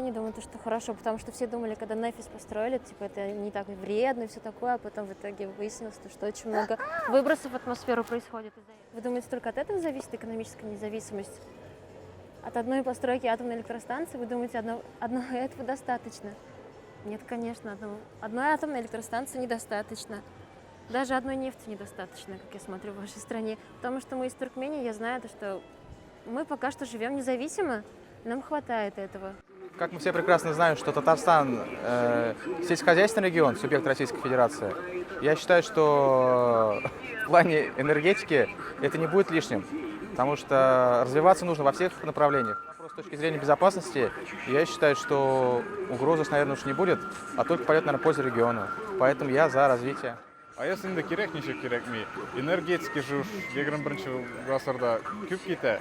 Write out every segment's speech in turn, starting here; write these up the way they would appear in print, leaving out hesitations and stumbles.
я не думаю, то, что хорошо, потому что все думали, когда Нефис построили, типа, это не так вредно и все такое, а потом в итоге выяснилось, то, что очень много выбросов в атмосферу происходит. из-за этого. Вы думаете, только от этого зависит экономическая независимость? От одной постройки атомной электростанции, вы думаете, одного этого достаточно? Нет, конечно, одной атомной электростанции недостаточно. Даже одной нефти недостаточно, как я смотрю, в вашей стране. Потому что мы из Туркмении, я знаю, то, что мы пока что живем независимо, нам хватает этого. Как мы все прекрасно знаем, что Татарстан сельскохозяйственный регион, субъект Российской Федерации, я считаю, что в плане энергетики это не будет лишним, потому что развиваться нужно во всех направлениях. Вопрос с точки зрения безопасности, я считаю, что угрозы, наверное, уж не будет, а только пойдет, наверное, пользу региону. Поэтому я за развитие. АЭС инде кирәк, ничек кирәкми. Энергетика же уж 21 гасырда күп китә.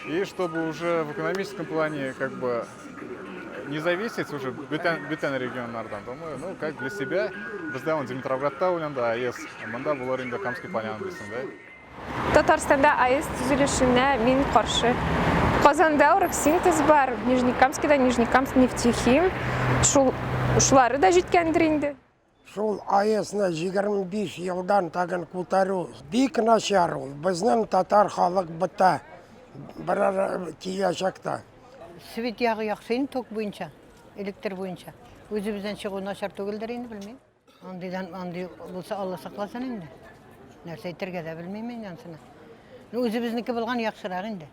И чтобы уже в экономическом плане как бы не зависеть уже бүтән регионнардан, думаю, ну, как для себя, бездә ул Димитровградта уйланды АЭС, монда булыр инде Камский Поляна дисең, да? Татарстанда АЭС төзелешенә мин каршы. Казанда Оргсинтез бар, Нижнекамскида Нижнекамск нефтехим. Шул шулары да җиткәндер инде. Шул АЭСны 25 елдан тагын күтәрү бик начар ул. Безнең татар халык бетә. Берәр киләчәктә. Свет ягы яхшы инде ток буенча, электр буенча. Үзебездән чыгу начар түгелдер инде, белмим. Андыйдан андый булса Алла сакласын инде. Нәрсә әйтергә дә белмим мин ансына. Ну, үзебезнеке булган яхшырак инде.